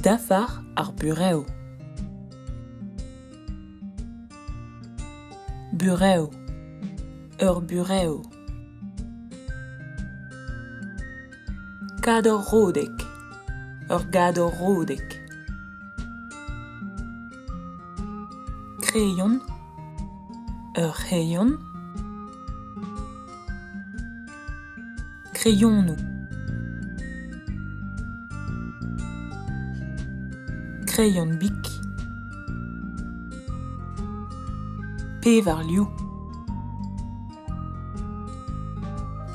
Dafar ar burev. Burev. Ur burev. Kador-rodek. Ur gador-rodek. Kreion. Ur c'hreion. Kreionoù. Kreion bik. Pevar liv.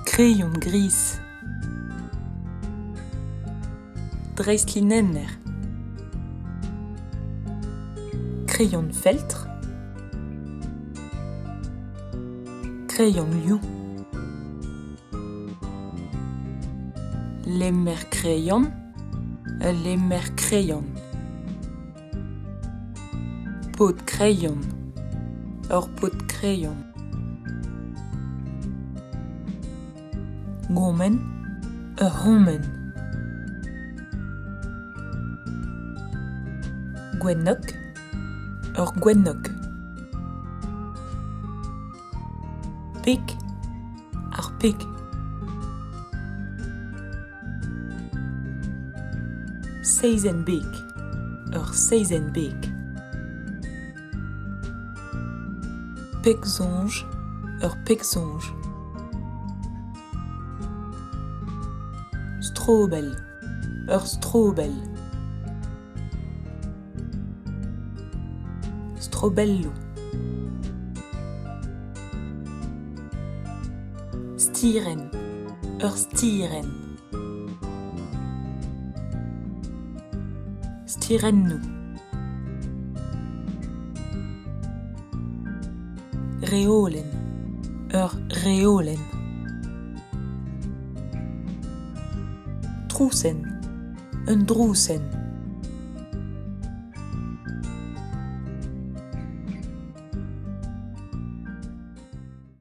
Kreion gris. Dreistlinenner. Kreion feltr. Kreion liv. Lemmer kreion, ul lemmer kreion. Paotr kreion, ur paotr kreion. Gourmen, ur c'homenn. Gwennok, ur gwennok. Peg, ar peg. Seizenn beg, ur seizenn beg. Peg-soñj, ur peg-soñj. Strobell, ur strobell. Strobelloù. Stirenn, ur stirenn. Stirennoù. Reolenn, ur reolenn. Trousenn, un drousenn.